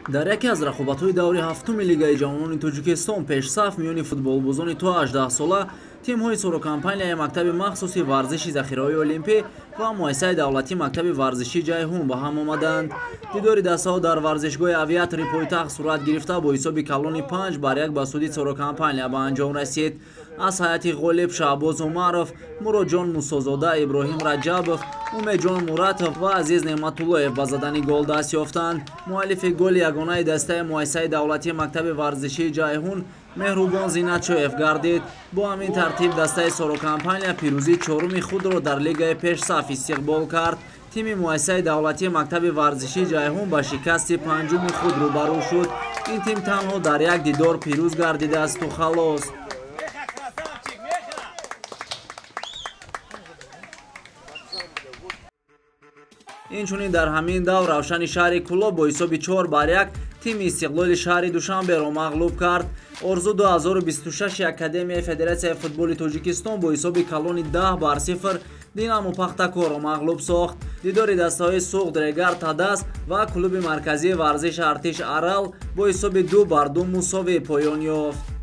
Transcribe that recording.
Дар яке аз рақобатҳои даври ҳафтуми Лигаи ҷавонони Тоҷикистон пешсаф миёни футболбозони то 18 сола тимҳои Сорокампанияи мактаби махсуси варзиши захираҳои Олимпӣ ва муассисаи давлатии мактаби варзишии Ҷайҳун ба ҳам омаданд. Дидори дастаҳо дар варзишгоҳи Авиатори пойтахт сурат гирифта, бо ҳисоби калони 5-1 ба суди Сорокампания ба анҷом расид. Аз ҳайати ғолиб Шаҳбоз Умаров, Муроджон Мусозода, Иброҳим Раҷабов, Умедҷон Муратов ва Азиз Неъматуллоев ба задани гол даст ёфтанд. Муаллифи голи ягонаи дастаи муассисаи давлатии мактаби варзишии Ҷайҳун Меҳрубон Зинатшоев гардид. Бо ҳамин тартиб дастаи Сорокампания пирӯзии чоруми худро дар лигаи пешсаф истиқбол кард. Тими муассисаи давлатии мактаби варзишии Ҷайҳун ба шикасти панҷуми худ рӯбарӯ шуд. Ин тим танҳо дар як дидор пирӯз гардидаасту халос. Инчунин дар ҳамин давр Равшани шаҳри Кӯлоб бо ҳисоби 4-1 тими Истиқлоли шаҳри Душанберо мағлуб кард. Орзу 2026 Академияи Федератсияи футболи Тоҷикистон бо ҳисоби калони 10-0 Динамо Пахтакорро мағлуб сохт. Дидори дастаҳои Суғд, Регар, Тадас ва клуби марказии варзиши Артиш Арал бо ҳисоби 2-2 мусовӣ поён ёфт.